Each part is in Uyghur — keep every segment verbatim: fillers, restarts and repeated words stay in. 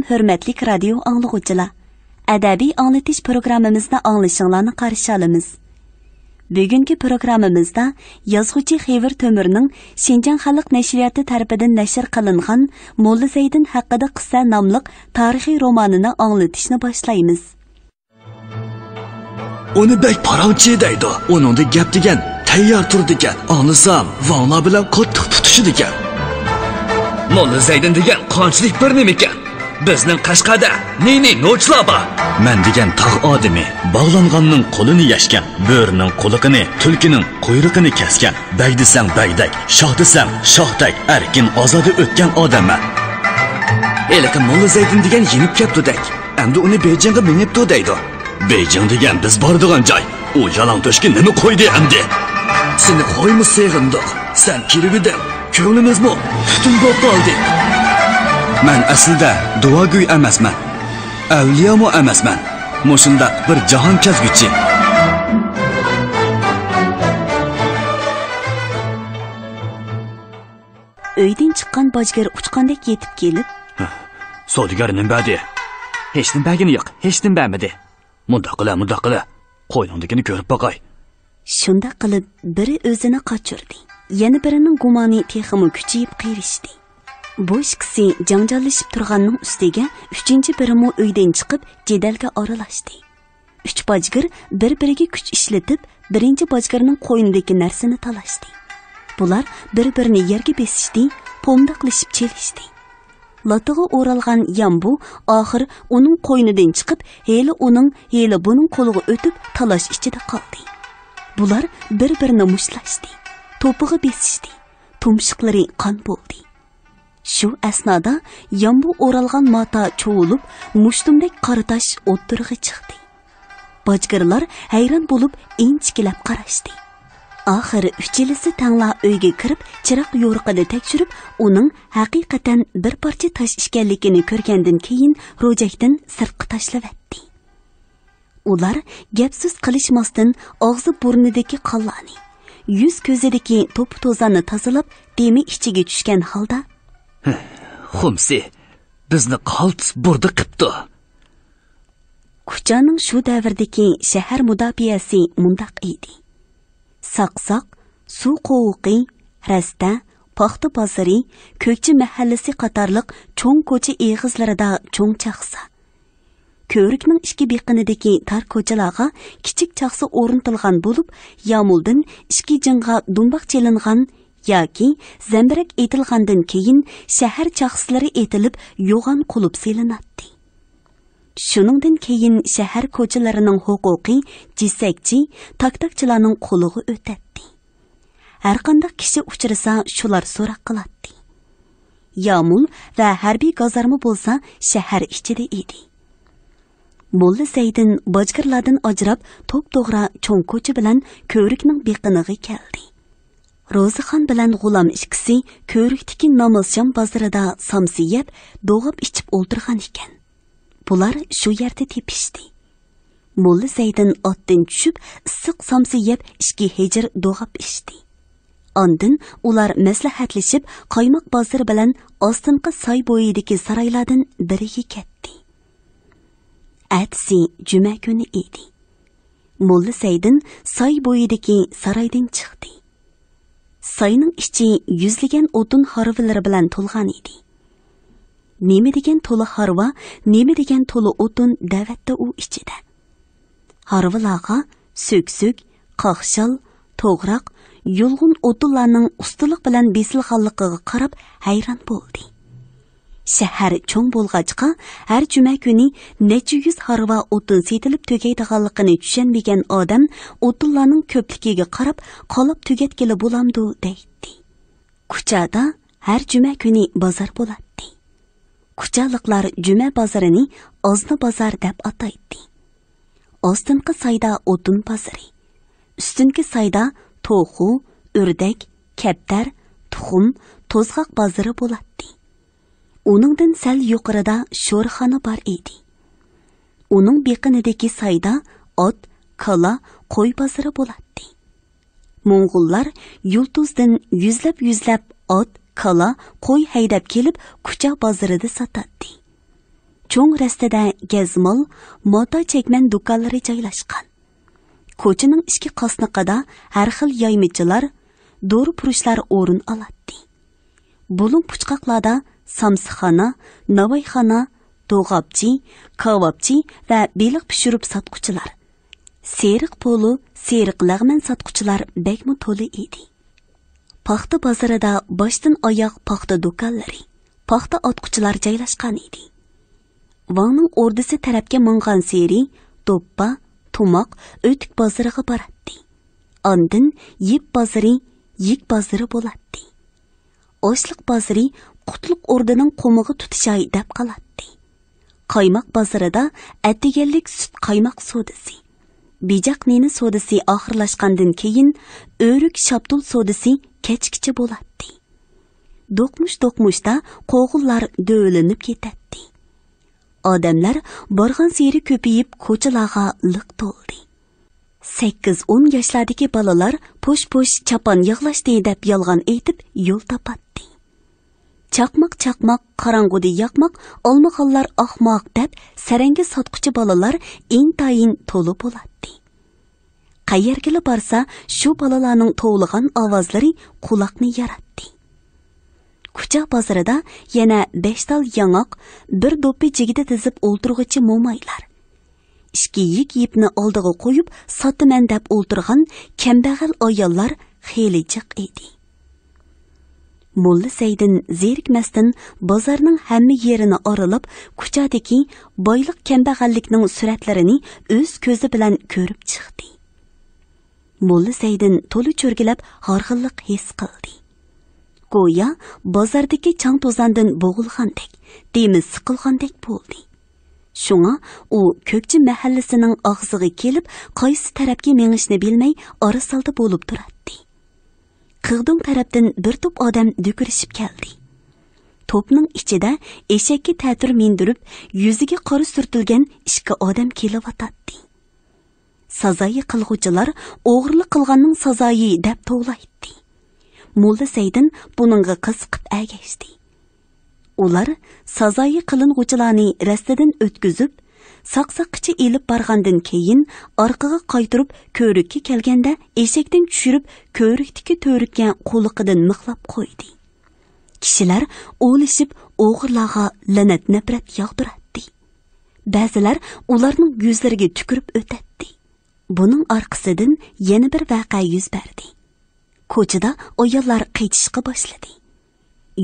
ھۆرمەتلىك رادىيو ئاڭلىغۇچىلار، ئەدەبىي ئاڭلىتىش پروگراممىمىزنى ئاڭلىشىڭلارنى قارشى ئالىمىز. بۈگۈنكى پروگراممىمىزدا يازغۇچى خېۋىر تۆمۈرنىڭ شىنجاڭ خەلق نەشرىياتى تەرىپىدىن نەشر قىلىنغان موللا زەيدىن ھەققىدە قىسسە ناملىق تارىخىي رومانىنى ئاڭلىتىشنى باشلايمىز. ئۇنى بەك پاراڭچى دەيدۇ. ئۇنىڭدا گەپ دېگەن تەييار تۇرىدىكەن. ئاڭلىسام، ۋاڭلار بىلەن قاتتىق تۇتىشىدىكەن. موللا زەيدىن دېگەن قانچىلىك بىر نېمىكەن؟ بىزنىڭ قەشقەردە نى-نى نوچىلار بار. مەن دېگەن تاغ ئادىمى، باغلانغاننىڭ قولىنى يەشكەن، بۆرىنىڭ قۇلىقىنى، تۈلكىنىڭ قۇيرۇقىنى كەسكەن، بەگ دېسەڭ بەگدەك، شاھ دېسەڭ شاھدەك ئەركىن ئازادە ئۆتكەن ئادەممەن. ھېلىقى موللا زەيدىن دېگەن يېنىپ كەپتۇدەك. ئەمدى ئۇنى بېيجىڭغا مېڭىپتۇ دەيدۇ. بېيجىڭ دېگەن بىز بارىدىغان جاي. ئۇ يالاڭ تۆشكە نېمە قويدى ئەمدى؟ سېنى قويمۇ سېغىندۇق. سەن كىرىۋىدىڭ، كۆڭلىمىزمۇ پۈتۈن بولۇپ قالدى. مەن ئەسلىدە دۇئاگوي ئەمەسمەن. ئەۋلىيامۇ ئەمەسمەن. مۇشۇنداق بىر جاھان كەزگۈچى. ئۆيدىن چىققان باجگىر ئۇچقاندەك يېتىپ كېلىپ، سودىگەر نېمە بەردى؟ ھېچنېمە بەرگىنى يوق، ھېچنېمە بەرمىدى. مۇنداق قىلە، مۇنداق قىلە. قوينۇڭدىكىنى كۆرۈپ باقاي. شۇنداق قىلىپ، بىرى ئۆزىنى قاچۇردى، يەنە بىرىنىڭ گۇمانى تېخىمۇ كۈچىيىپ قېرىشتى. بۇ ئىككىسى جاڭجاللىشىپ تۇرغاننىڭ ئۈستىگە ئۈچىنچى بىرىمۇ ئۆيدىن چىقىپ، جېدەلگە ئارىلاشتى. ئۈچ باجگىر بىر-بىرىگە كۈچ ئىشلىتىپ، بىرىنچى باجگىرنىڭ قوينىدىكى نەرسىنى تالاشتى. بۇلار بىر-بىرىنى يەرگە بېسىشتى، پومداقلىشىپ چېلىشتى. لاتىغا ئورالغان يامبۇ ئاخىر ئۇنىڭ قوينىدىن چىقىپ، ھېلى ئۇنىڭ، ھېلى بۇنىڭ قولىغا ئۆتۈپ، تالاش ئىچىدە قالدى. بۇلار بىر-بىرىنى مۇشتلاشتى، توپىغا بېسىشتى، تۇمشۇقلىرى قان بولدى. شۇ ئەسنادا يامبۇ ئورالغان ماتا چۇۋۇلۇپ، مۇشتۇمدەك قارا تاش ئوتتۇرىغا چىقتى. باجگىرلار ھەيران بولۇپ ئىنچىكىلەپ قاراشتى. ئاخىر ئۈچىلىسى تەڭلا ئۆيگە كىرىپ، چىراغ يورۇقىدا تەكشۈرۈپ، ئۇنىڭ ھەقىقەتەن بىر پارچە تاش ئىكەنلىكىنى كۆرگەندىن كېيىن، روجەكتىن سىرتقا تاشلىۋەتتى. ئۇلار گەپ-سۆز قىلىشماستىن، ئاغزى-بۇرنىدىكى قانلارنى، يۈز-كۆزىدىكى توپا-توزاننى تازىلاپ، دېمى ئىچىگە چۈشكەن ھالدا، خۇمسى، بىزنى قالتىس بۇردا قىپتۇ. كۇچانىڭ شۇ دەۋردىكى شەھەر مۇداپىئەسى مۇنداق ئىدى. ساقساق، سۇ قوۋۇقى، رەستە، پاختا بازىرى، كۆكچى مەھەللىسى قاتارلىق چوڭ كوچا ئېغىزلىرىدا چوڭ چاقسا، كۆۋرۈكنىڭ ئىككى بېقىنىدىكى تار كوچىلارغا كىچىك چاقسا ئورنىتىلغان بولۇپ، يامۇلدىن ئىككى جىڭغا دۇمباق چېلىنغان ياكى زەمبىرەك ئېتىلغاندىن كېيىن، شەھەر چاقسىلىرى ئېتىلىپ، يوغان قۇلۇپ سېلىناتتى. شۇنىڭدىن كېيىن شەھەر كوچىلىرىنىڭ ھوقۇقى جېسەكچى، تاكتاكچىلارنىڭ قولىغا ئۆتەتتى. ھەرقانداق كىشى ئۇچرىسا، شۇلار سوراق قىلاتتى. يامۇل ۋە ھەربىي گازارما بولسا شەھەر ئىچىدە ئىدى. موللا زەيدىن باجگىرلاردىن ئاجراپ، توپتوغرا چوڭ كوچا بىلەن كۆۋرۈكنىڭ بېقىنىغا كەلدى. روزىخان بىلەن غۇلام ئىككىسى كۆۋرۈكتىكى نامازشام بازىرىدا سامسا يەپ، دوغاپ ئىچىپ ئولتۇرغان ئىكەن. بۇلار شۇ يەردە تېپىشتى. موللا زەيدىن ئاتتىن چۈشۈپ، ئىسسىق سامسا يەپ، ئىككى ھېجىر دوغاپ ئىچتى. ئاندىن ئۇلار مەسلىھەتلىشىپ، قايماق بازىرى بىلەن ئاستىنقى ساي بويىدىكى سارايلاردىن بىرىگە كەتتى. ئەتىسى جۈمە كۈنى ئىدى. موللا زەيدىن ساي بويىدىكى سارايدىن چىقتى. ساينىڭ ئىچى يۈزلىگەن ئوتۇن ھارۋىلىرى بىلەن تولغان ئىدى. نېمە دېگەن تولا ھارۋا، نېمە دېگەن تولا ئوتۇن دەۋەتتى ئۇ ئىچىدە. ھارۋىلارغا سۆكسۆك، قاقشال، توغراق، يۇلغۇن ئوتۇنلارنىڭ ئۇستىلىق بىلەن بېسىلغانلىقىغا قاراپ ھەيران بولدى. شەھەر چوڭ بولغاچقا، ھەر جۈمە كۈنى نەچچە يۈز ھارۋا ئوتۇن سېتىلىپ تۈگەيدىغانلىقىنى چۈشەنمىگەن ئادەم ئوتۇنلارنىڭ كۆپلۈكىگە قاراپ، قالاپ تۈگەتكىلى بولامدۇ دەيتتى. كۇچادا ھەر جۈمە كۈنى بازار بولاتتى. كۇچالىقلار جۈمە بازىرىنى ئازنا بازار دەپ ئاتايتتى. ئاستىنقى سايدا ئوتۇن بازىرى، ئۈستۈنكى سايدا توخۇ، ئۆردەك، كەپتەر، تۇخۇم، توزغاق بازىرى بولاتتى. ئۇنىڭدىن سەل يۇقىرىدا شورخانا بار ئىدى. ئۇنىڭ بېقىنىدىكى سايدا ئات، كالا، قوي بازىرى بولاتتى. موڭغۇللار يۇلتۇزدىن يۈزلەپ-يۈزلەپ ئات، كالا، قوي ھەيدەپ كېلىپ، كۇچا بازىرىدا ساتاتتى. چوڭ رەستىدە گەزمال، ماتا چەكمەن دۇكانلىرى جايلاشقان. كوچىنىڭ ئىككى قاسنىقىدا ھەر خىل يايمىچىلار، دورا پۇرۇشلار ئورۇن ئالاتتى. بۇلۇڭ پۇچقاقلاردا سامسىخانا، ناۋايخانا، دوغاپچى، كاۋاپچى ۋە بېلىق پىشۇرۇپ ساتقۇچىلار، سېرىق پولۇ، سېرىق لەغمەن ساتقۇچىلار بەكمۇ تولا ئىدى. پاختا بازىرىدا باشتىن ئاياغ پاختا دۇكانلىرى، پاختا ئاتقۇچىلار جايلاشقان ئىدى. ۋاڭنىڭ ئوردىسى تەرەپكە ماڭغانسېرى دوپپا، تۇماق، ئۆتۈك بازىرىغا باراتتى. ئاندىن يىپ بازىرى، يىك بازىرى بولاتتى. ئاشلىق بازىرى قۇتلۇق ئوردىنىڭ قومىغا تۇتىشاي دەپ قالاتتى. قايماق بازىرىدا ئەتىگەنلىك سۈت قايماق سودىسى، بېجاق نېنى سودىسى ئاخىرلاشقاندىن كېيىن، ئۆرۈك شاپتۇل سودىسى كەچكىچە بولاتتى. دوقمۇش-دوقمۇشتا قوغۇنلار دۆۋىلىنىپ كېتەتتى. ئادەملەر بارغانسېرى كۆپىيىپ، كوچىلارغا لىق تولدى. سەككىز-ئون ياشلاردىكى بالىلار پوش-پوش چاپان يىغلاشتى دەپ يالغان ئېيتىپ يول تاپاتتى. چاقماق، چاقماق، قاراڭغۇدا ياقماق، ئالمىغانلار ئاخماق دەپ سەرەڭگە ساتقۇچى بالىلار ئىنتايىن تولا بولاتتى. قەيەرگىلا بارسا، شۇ بالىلارنىڭ توۋلىغان ئاۋازلىرى قۇلاقنى ياراتتى. كۇچا بازىرىدا يەنە بەش تال ياڭاق، بىر دوپپا جىگدە تىزىپ ئولتۇرغۇچى مومايلار، ئىككى يىك يىپنى ئالدىغا قويۇپ ساتىمەن دەپ ئولتۇرغان كەمبەغەل ئاياللار خېلى جىق ئىدى. موللا سەيدىن زېرىكمەستىن بازارنىڭ ھەممە يېرىنى ئارىلاپ، كۇچادىكى بايلىق-كەمبەغەللىكنىڭ سۈرەتلىرىنى ئۆز كۆزى بىلەن كۆرۈپ چىقتى. موللا سەيدىن تولا چۆرگىلەپ ھارغىنلىق ھېس قىلدى. گويا بازاردىكى چاڭ-توزاندىن بوغۇلغاندەك، دېمى سىقىلغاندەك بولدى. شۇڭا ئۇ كۆكچى مەھەللىسىنىڭ ئاغزىغا كېلىپ، قايسى تەرەپكە مېڭىشنى بىلمەي ئارىسالدا بولۇپ تۇراتتى. قىغدۇڭ تەرەپتىن بىر توپ ئادەم دۈكۈرۈشۈپ كەلدى. توپنىڭ ئىچىدە ئېشەككە تەتۈر مىندۈرۈپ، يۈزىگە قارا سۈرتۈلگەن ئىككى ئادەم كېلىۋاتاتتى. سازايى قىلغۇچىلار ئوغرىلىق قىلغاننىڭ سازايى دەپ توۋلايتتى. موللا سەيدىن بۇنىڭغا قىزىقىپ ئەگەشتى. ئۇلار سازايى قىلىنغۇچىلارنى رەستىدىن ئۆتكۈزۈپ، ساقساققىچە ئېلىپ بارغاندىن كېيىن، ئارقىغا قايتۇرۇپ كۆۋرۈككە كەلگەندە، ئېشەكتىن چۈشۈرۈپ، كۆۋرۈكتىكى تۈۋرۈككە قۇلىقىدىن مىخلاپ قويدى. كىشىلەر ئولىشىپ ئوغرىلارغا لەنەت-نەپرەت ياغدۇراتتى. بەزىلەر ئۇلارنىڭ يۈزلىرىگە تۈكۈرۈپ ئۆتەتتى. بۇنىڭ ئارقىسىدىن يەنە بىر ۋەقە يۈز بەردى. كوچىدا ئاياللار قېچىشقا باشلىدى.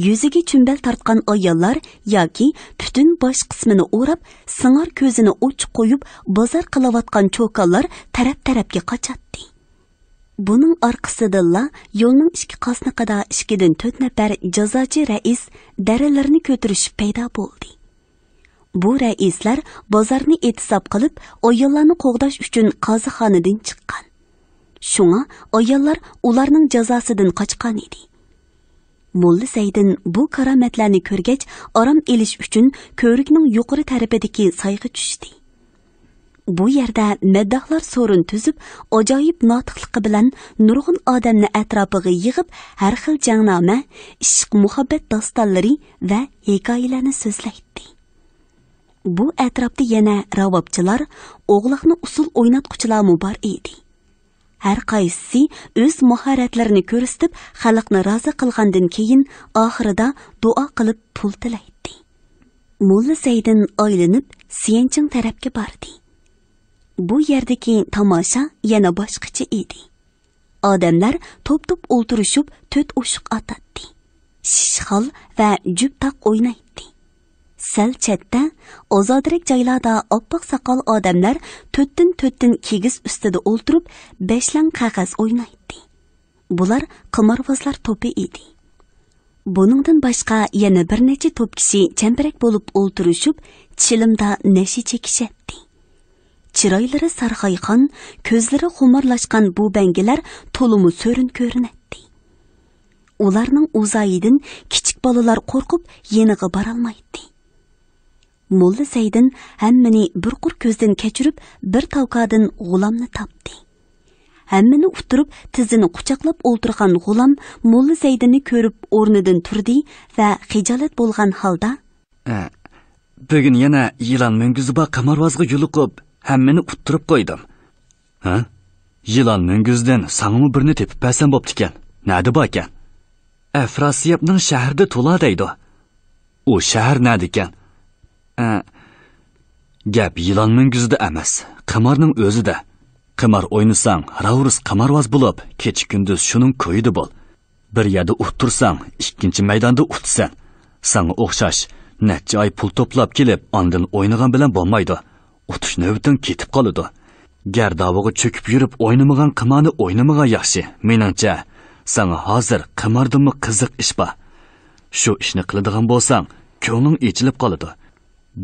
يۈزىگە چۈمبەل تارتقان ئاياللار ياكى پۈتۈن باش قىسمىنى ئوراپ، سىڭار كۆزىنى ئوچۇق قويۇپ، بازار قىلىۋاتقان چوكانلار تەرەپ-تەرەپكە قاچاتتى. بۇنىڭ ئارقىسىدىنلا يولنىڭ ئىككى قاسنىقىدا ئىككىدىن تۆت نەپەر جازاچى رەئىس دەرىلىرىنى كۆتۈرۈشۈپ پەيدا بولدى. بۇ رەئىسلەر بازارنى ئېتىزاپ قىلىپ، ئاياللارنى قوغداش ئۈچۈن قازىخانىدىن چىققان. شۇڭا ئاياللار ئۇلارنىڭ جازاسىدىن قاچقان ئىدى. موللا سەيدىن بۇ كارامەتلەرنى كۆرگەچ، ئارام ئېلىش ئۈچۈن كۆۋرۈكنىڭ يۇقىرى تەرىپىدىكى سايغا چۈشتى. بۇ يەردە مەدداھلار سورۇن تۈزۈپ، ئاجايىپ ناتىقلىقى بىلەن نۇرغۇن ئادەمنى ئەتراپىغا يىغىپ، ھەر خىل جەڭنامە، ئىشق-مۇھەببەت داستانلىرى ۋە ھېكايىلەرنى سۆزلەيتتى. بۇ ئەتراپتا يەنە راۋابچىلار، ئوغلاقنى ئۇسسۇل ئويناتقۇچىلارمۇ بار ئىدى. ھەر قايسىسى ئۆز ماھارەتلىرىنى كۆرسىتىپ، خەلقنى رازى قىلغاندىن كېيىن، ئاخىرىدا دۇئا قىلىپ پۇل تىلەيتتى. موللا سەيدىن ئايلىنىپ سيەنچىڭ تەرەپكە باردى. بۇ يەردىكى تاماشا يەنە باشقىچە ئىدى. ئادەملەر توپ-توپ ئولتۇرۇشۇپ، تۆت ئوشۇق ئاتاتتى. شىشخال ۋە جۈپ تاق ئوينايتتى. سەل چەتتە، ئازادىرەك جايلاردا ئاپئاق ساقال ئادەملەر تۆتتىن-تۆتتىن كىگىز ئۈستىدە ئولتۇرۇپ، بەشلەڭ قەغەز ئوينايتتى. بۇلار قىمارۋازلار توپى ئىدى. بۇنىڭدىن باشقا يەنە بىر نەچچە توپ كىشى چەمبىرەك بولۇپ ئولتۇرۇشۇپ، چىلىمدا نەشە چېكىشەتتى. چىرايلىرى سارغايغان، كۆزلىرى خۇمارلاشقان بۇ بەڭگىلەر تولىمۇ سۆرۈن كۆرۈنەتتى. ئۇلارنىڭ ئۇزايىدىن كىچىك بالىلار قورقۇپ يېنىغا بارالمايتتى. موللا سەيدىن ھەممىنى بىر قۇر كۆزدىن كەچۈرۈپ، بىر تاۋكادىن غۇلامنى تاپتى. ھەممىنى ئۇتتۇرۇپ، تىزىنى قۇچاقلاپ ئولتۇرغان غۇلام موللا سەيدىننى كۆرۈپ ئورنىدىن تۇردى ۋە خىجالەت بولغان ھالدا، ئە، بۈگۈن يەنە يىلان مۈڭگۈزى بار قىمارۋازغا يولۇقۇپ، ھەممىنى ئۇتتۇرۇپ قويدۇم. ھە؟ يىلان مۈڭگۈزىدىن ساڭىمۇ بىرنى تېپىپ بەرسەم بوپتىكەن. نەدە باركەن؟ ئەفراسىيابنىڭ شەھىرىدە تولا دەيدۇ. ئۇ شەھەر نەدىكەن؟ ئە، گەپ يىلان مۈڭگۈزىدە ئەمەس، قىمارنىڭ ئۆزىدە. قىمار ئوينىساڭ، راۋرۇس قىمارۋاز بولۇپ، كېچە-كۈندۈز شۇنىڭ كويىدا بول. بىر يەردە ئۇتتۇرساڭ، ئىككىنچى مەيداندا ئۇتىسەن. ساڭا ئوخشاش نەچچە ئاي پۇل توپلاپ كېلىپ، ئاندىن ئوينىغان بىلەن بولمايدۇ. ئۇتۇش نۆۋىتىڭ كېتىپ قالىدۇ. گەرداۋىغا چۆكۈپ يۈرۈپ ئوينىمىغان قىمارنى ئوينىمىغان ياخشى، مېنىڭچە. ساڭا ھازىر قىماردىنمۇ قىزىق ئىش بار. شۇ ئىشنى قىلىدىغان بولساڭ، كۆڭلۈڭ ئېچىلىپ قالىدۇ.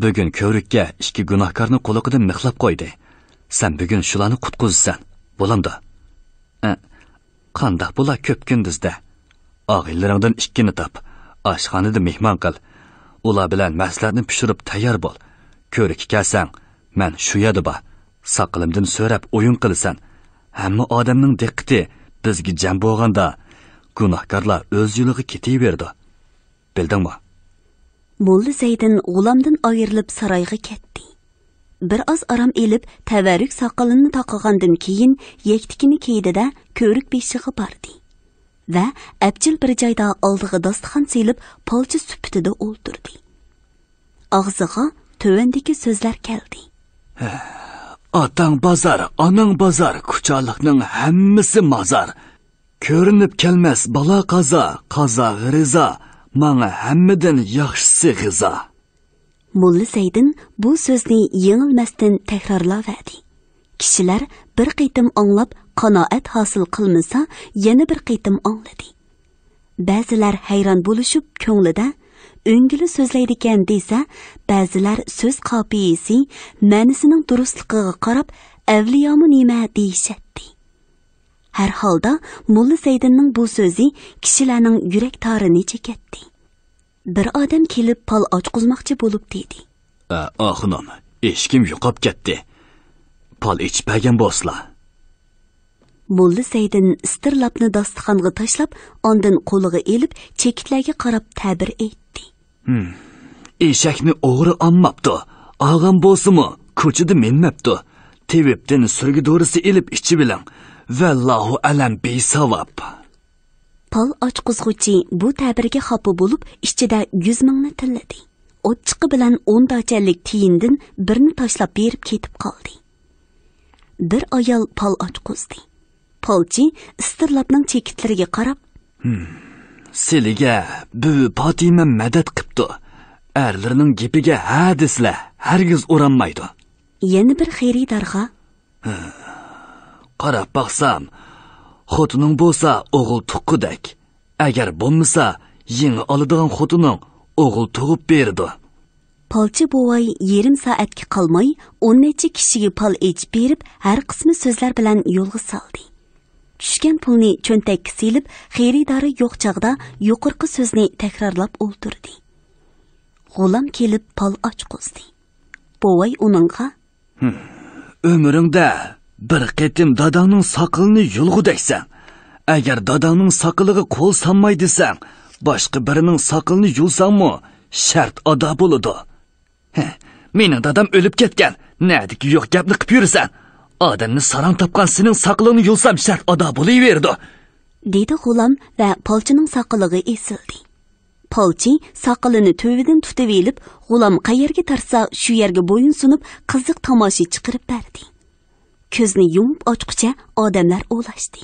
بۈگۈن كۆۋرۈككە ئىككى گۇناھكارنى قۇلىقىدىن مىخلاپ قويدى. سەن بۈگۈن شۇلارنى قۇتقۇزىسەن، بولامدۇ؟ ئە، قانداق بولا كۆپ كۈندۈزدە؟ ئاغىنىلىرىڭدىن ئىككىنى تاپ، ئاشخانىدا مېھمان قىل. ئۇلار بىلەن مەسلىھەتنى پىشۇرۇپ تەييار بول. كۆۋرۈككە كەلسەڭ، مەن شۇ يەردە بار. ساقىلىمدىن سۆرەپ ئويۇن قىلىسەن. ھەممە ئادەمنىڭ دىققىتى بىزگە جەم بولغاندا، گۇناھكارلار ئۆز يولىغا كېتىۋېرىدۇ. بىلدىڭمۇ؟ موللا زەيدىن غۇلامدىن ئايرىلىپ سارايغا كەتتى. بىر ئاز ئارام ئېلىپ، تەۋەررۈك ساقىلىنى تاقىغاندىن كېيىن، يەكتىكىنى كىيدى-دە، كۆۋرۈك بېشىغا باردى ۋە ئەپچىل بىر جايدا ئالدىغا داستىخان سېلىپ، پالچى سۈپىتىدە ئولتۇردى. ئاغزىغا تۆۋەندىكى سۆزلەر كەلدى. ئاتاڭ بازار، ئاناڭ بازار، كۇچالىقنىڭ ھەممىسى مازار. كۆرۈنۈپ كەلمەس بالا قازا، قازاغا رىزا، ماڭا ھەممىدىن ياخشىسى غىزا. موللا زەيدىن بۇ سۆزنى يېڭىلمەستىن تەكرارلاۋەردى. كىشىلەر بىر قېتىم ئاڭلاپ قانائەت ھاسىل قىلمىسا، يەنە بىر قېتىم ئاڭلىدى. بەزىلەر ھەيران بولۇشۇپ كۆڭلىدە، ئۆڭگىلا سۆزلەيدىكەن دېسە، بەزىلەر سۆز قاپىيىسى، مەنىسىنىڭ دۇرۇسلۇقىغا قاراپ، ئەۋلىيامۇ نېمە دېيىشەتتى. ھەر ھالدا موللا زەيدىننىڭ بۇ سۆزى كىشىلەرنىڭ يۈرەك تارىنى چېكەتتى. بىر ئادەم كېلىپ پال ئاچقۇزماقچى بولۇپ دېدى. ئە، ئاخۇنۇم، ئېشىكىم يوقاپ كەتتى. پال ئېچىپ بەرگەن بولسىلا. موللا زەيدىن ئىستىرلاپنى داستىخانغا تاشلاپ، ئاندىن قولىغا ئېلىپ، چېكىتلەرگە قاراپ تەبىر ئېيتتى. ھىم، ئېشەكنى ئوغرى ئالماپتۇ. ئالغان بولسىمۇ، كوچىدا مىنمەپتۇ. تېۋىپتىن سۈرگە دورىسى ئېلىپ ئىچىۋېلىڭ. ۋەللاھۇ ئەلەم بىساۋاب. پال ئاچقۇزغۇچى بۇ تەبىرگە خاپا بولۇپ، ئىچىدە يۈز مىڭنى تىللىدى. ئوچچىقى بىلەن ئون داچەنلىك تىيىندىن بىرنى تاشلاپ بېرىپ كېتىپ قالدى. بىر ئايال پال ئاچقۇزدى. پالچى ئىستىرلاپنىڭ چېكىتلىرىگە قاراپ، ھىم، سىلىگە بۈۋى پاتىمە مەدەت قىپتۇ. ئەرلىرىنىڭ گېپىگە ھە دېسىلە، ھەرگىز ئۇرانمايدۇ. يەنە بىر خېرىدارغا، قاراپ باقسام، خوتۇنۇڭ بولسا ئوغۇل تۇغقۇدەك. ئەگەر بولمىسا، يېڭى ئالىدىغان خوتۇنۇڭ ئوغۇل تۇغۇپ بېرىدۇ. پالچى بوۋاي يېرىم سائەتكە قالماي، ئون نەچچە كىشىگە پال ئېچىپ بېرىپ، ھەر قىسمى سۆزلەر بىلەن يولغا سالدى. چۈشكەن پۇلنى چۆنتەككە سېلىپ، خېرىدارى يوق چاغدا يۇقىرىقى سۆزنى تەكرارلاپ ئولتۇردى. غۇلام كېلىپ پال ئاچقۇزدى. بوۋاي ئۇنىڭغا، ئۆمرۈڭدە بىر قېتىم داداڭنىڭ ساقىلىنى يۇلغۇدەكسەن. ئەگەر داداڭنىڭ ساقىلىغا قول سانماي دېسەڭ، باشقا بىرىنىڭ ساقىلىنى يۇلساڭمۇ شەرت ئادا بولىدۇ. ھە، مېنىڭ دادام ئۆلۈپ كەتكەن. نەدىكى يوق گەپنى قىپ يۈرىسەن. ئادەمنى ساراڭ تاپقان سېنىڭ ساقىلىڭنى يۇلسام شەرت ئادا بولۇۋېرىدۇ. دېدى غۇلام ۋە پالچىنىڭ ساقىلىغا ئېسىلدى. پالچى ساقىلىنى تۈۋىدىن تۇتۇۋېلىپ، غۇلام قەيەرگە تارتسا، شۇ يەرگە بويۇن سۇنۇپ، قىزىق تاماشا چىقىرىپ بەردى. كۆزنى يۇمۇپ ئاچقۇچە ئادەملەر ئولاشتى.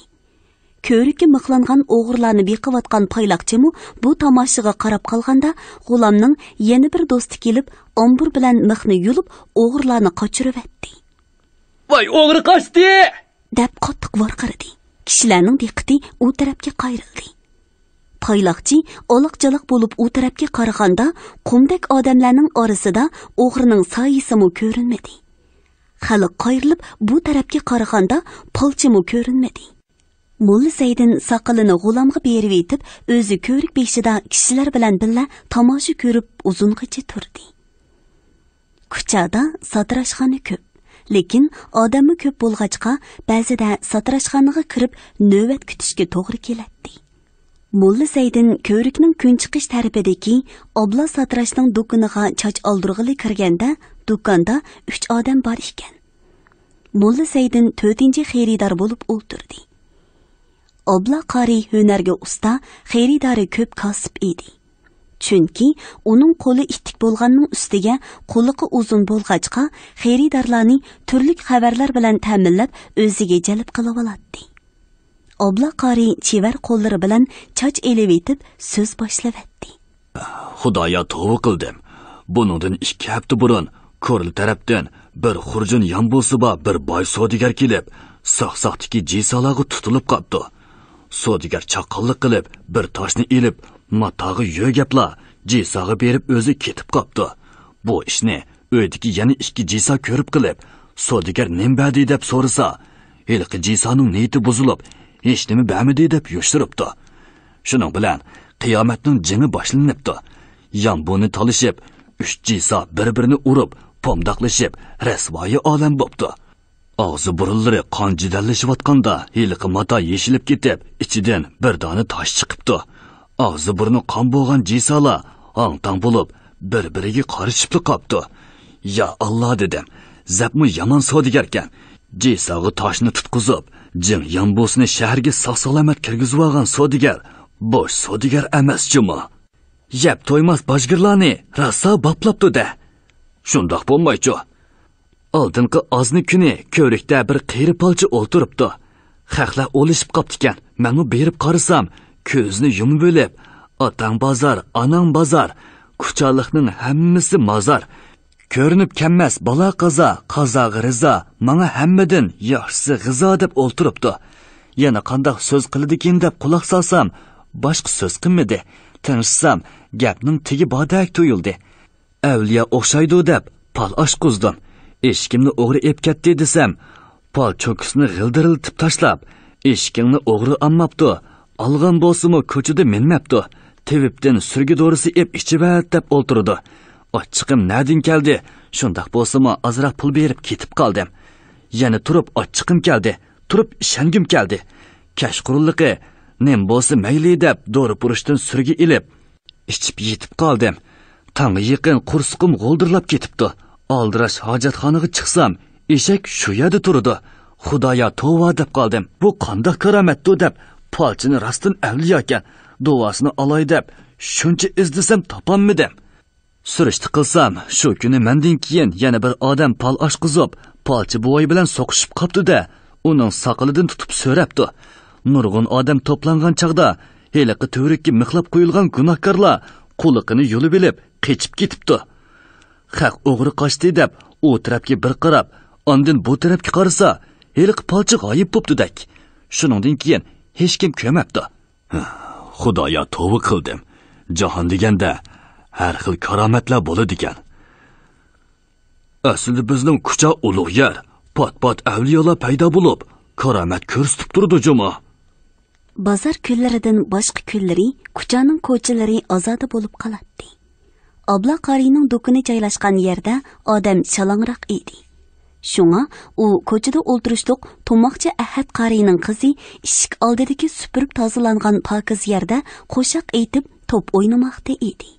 كۆۋرۈككە مىخلانغان ئوغرىلارنى بېقىۋاتقان پايلاقچىمۇ بۇ تاماشىغا قاراپ قالغاندا، غۇلامنىڭ يەنە بىر دوستى كېلىپ، ئامبۇر بىلەن مىخنى يۇلۇپ، ئوغرىلارنى قاچۇرۇۋەتتى. ۋاي، ئوغرى قاچتى! دەپ قاتتىق ۋارقىرىدى. كىشىلەرنىڭ دىققىتى ئۇ تەرەپكە قايرىلدى. پايلاقچى ئالاق-چالاق بولۇپ ئۇ تەرەپكە قارىغاندا، قۇمدەك ئادەملەرنىڭ ئارىسىدا ئوغرىنىڭ سايىسىمۇ كۆرۈنمىدى. خەلق قايرىلىپ بۇ تەرەپكە قارىغاندا، پالچىمۇ كۆرۈنمىدى. موللا زەيدىن ساقىلىنى غۇلامغا بېرىۋېتىپ، ئۆزى كۆۋرۈك بېشىدا كىشىلەر بىلەن بىللە تاماشا كۆرۈپ ئۇزۇنغىچە تۇردى. كۇچادا ساتىراشخانا كۆپ، لېكىن ئادەممۇ كۆپ بولغاچقا، بەزىدە ساتىراشخانىغا كىرىپ نۆۋەت كۈتۈشكە توغرا كېلەتتى. موللا زەيدىن كۆۋرۈكنىڭ كۈنچىقىش تەرىپىدىكى ئابلا ساتىراشنىڭ دۇكىنىغا چاچ ئالدۇرغىلى كىرگەندە، دۇكاندا ئۈچ ئادەم بار ئىكەن. موللا زەيدىن تۆتىنچى خېرىدار بولۇپ ئولتۇردى. ئابلا قارى ھۈنەرگە ئۇستا، خېرىدارى كۆپ كاسىپ ئىدى. چۈنكى ئۇنىڭ قولى ئىتتىك بولغاننىڭ ئۈستىگە قۇلىقى ئۇزۇن بولغاچقا، خېرىدارلارنى تۈرلۈك خەۋەرلەر بىلەن تەمىنلەپ، ئۆزىگە جەلپ قىلىۋالاتتى. ئابلا قارى چېۋەر قوللىرى بىلەن چاچ ئېلىۋېتىپ، سۆز باشلىۋەتتى. خۇدايا، توۋا قىلدىم. بۇنىڭدىن ئىككى ھەپتە بۇرۇن كورلا تەرەپتىن بىر خۇرجۇن يامبۇسى بار بىر باي سودىگەر كېلىپ، ساقساقتىكى جىسالارغا تۇتۇلۇپ قاپتۇ. سودىگەر چاققانلىق قىلىپ، بىر تاشنى ئېلىپ، ماتاغا يۆگەپلا، جىساغا بېرىپ ئۆزى كېتىپ قاپتۇ. بۇ ئىشنى ئۆيدىكى يەنە ئىككى جىسا كۆرۈپ قېلىپ، سودىگەر نېمە بەردى دەپ سورىسا، ھېلىقى جىسانىڭ نىيىتى بۇزۇلۇپ، ھېچنېمە بەرمىدى دەپ يوشۇرۇپتۇ. شۇنىڭ بىلەن قىيامەتنىڭ جېڭى باشلىنىپتۇ. يامبۇنى تالىشىپ، ئۈچ جىسا بىر-بىرىنى ئۇرۇپ، پومداقلىشىپ، رەسۋايى ئالەم بوپتۇ. ئاغزى بۇرۇنلىرى قان جىدەللىشىۋاتقاندا، ھېلىقى ماتا يېشىلىپ كېتىپ، ئىچىدىن بىر دانە تاش چىقىپتۇ. ئاغزى بۇرنى قان بولغان جىسالا ھاڭ-تاڭ بولۇپ، بىر-بىرىگە قارىشىپلا قاپتۇ. يا ئاللا، دېدىم، زەپمۇ يامان سودىگەركەن. جىساغا تاشنى تۇتقۇزۇپ، جىڭ يامبۇسىنى شەھەرگە ساق-سالامەت كىرگۈزۈۋالغان سودىگەر بوش سودىگەر ئەمەس جۇمۇ. يەپ تويماس باجگىرلارنى راسا باپلاپتۇ-دە. شۇنداق بولمايچۇ. ئالدىنقى ئازنى كۈنى كۆۋرۈكتە بىر قېرى پالچى ئولتۇرۇپتۇ. خەقلەر ئولىشىپ قاپتىكەن. مەنمۇ بېرىپ قارىسام، كۆزىنى يۇمۇۋېلىپ، «ئاتاڭ بازار، ئاناڭ بازار، كۇچالىقنىڭ ھەممىسى مازار. كۆرۈنۈپ كەلمەس بالا قازا، قازاغا رىزا، ماڭا ھەممىدىن ياخشىسى غىزا» دەپ ئولتۇرۇپتۇ. يەنە قانداق سۆز قىلىدىكىن دەپ قۇلاق سالسام، باشقا سۆز قىلمىدى. تىڭشىسام، گەپنىڭ تېگى باردەك تۇيۇلدى. ئەۋلىيا ئوخشايدۇ دەپ پال ئاچقۇزدۇم. ئېشىكىمنى ئوغرى ئېپ كەتتى دېسەم، پال چوكىسىنى غىلدىرلىتىپ تاشلاپ، «ئېشىكىڭنى ئوغرى ئالماپتۇ، ئالغان بولسىمۇ كوچىدا مىنمەپتۇ، تېۋىپتىن سۈرگە دورىسى ئېپ ئىچىۋەت» دەپ ئولتۇرىدۇ. ئاچچىقىم نەدىن كەلدى؟ شۇنداق بولسىمۇ ئازراق پۇل بېرىپ كېتىپ قالدىم. يەنە تۇرۇپ ئاچچىقىم كەلدى، تۇرۇپ ئىشەنگۈم كەلدى. كەچقۇرۇنلۇقى نېمە بولسا مەيلى دەپ دورا پۇرۇشتىن سۈرگە ئېلىپ، ئىچىپ يېتىپ قالدىم. تاڭغا يېقىن قورسىقىم غولدۇرلاپ كېتىپتۇ. ئالدىراش ھاجەتخانىغا چىقسام، ئېشەك شۇ يەردە تۇرىدۇ. خۇدايا توۋا دەپ قالدىم. بۇ قانداق كارامەتتۇ دەپ، پالچىنى راستتىن ئەۋلىياكەن، دۇئاسىنى ئالاي دەپ شۇنچە ئىزدىسەم تاپالمىدىم. سۈرۈشتە قىلسام، شۇ كۈنى مەندىن كېيىن يەنە بىر ئادەم پال ئاشقۇزۇپ، پالچى بوۋاي بىلەن سوقۇشۇپ قاپتۇ-دە، ئۇنىڭ ساقىلىدىن تۇتۇپ سۆرەپتۇ. نۇرغۇن ئادەم توپلانغان چاغدا، ھېلىقى تۈۋرۈككە مىخلاپ قويۇلغان گۇناھكارلار قۇلىقىنى يۇلۇۋېلىپ قېچىپ كېتىپتۇ. خەق ئوغرى قاچتى دەپ، ئۇ تەرەپكە بىر قاراپ، ئاندىن بۇ تەرەپكە قارىسا، ھېلىقى پالچى غايىب بوپتۇدەك. شۇنىڭدىن كېيىن ھېچكىم كۆرمەپتۇ. خۇدايا، توۋا قىلدىم. جاھان دېگەندە ھەر خىل كارامەتلەر بولىدىكەن. ئەسلىدە بىزنىڭ كۇچا ئۇلۇغ يەر، پات-پات ئەۋلىيالار پەيدا بولۇپ، كارامەت كۆرسىتىپ تۇرىدۇ جۇمۇ. بازار كۈنلىرىدىن باشقا كۈنلىرى كۇچانىڭ كوچىلىرى ئازادە بولۇپ قالاتتى. ئابلا قارىينىڭ دۇكىنى جايلاشقان يەردە ئادەم شالاڭراق ئىدى. شۇڭا ئۇ كوچىدا ئولتۇرۇشلۇق تۇماقچى ئەھەت قارىينىڭ قىزى ئىشىك ئالدىدىكى سۈپۈرۈپ تازىلانغان پاكىز يەردە قوشاق ئېيتىپ، توپ ئوينىماقتا ئىدى.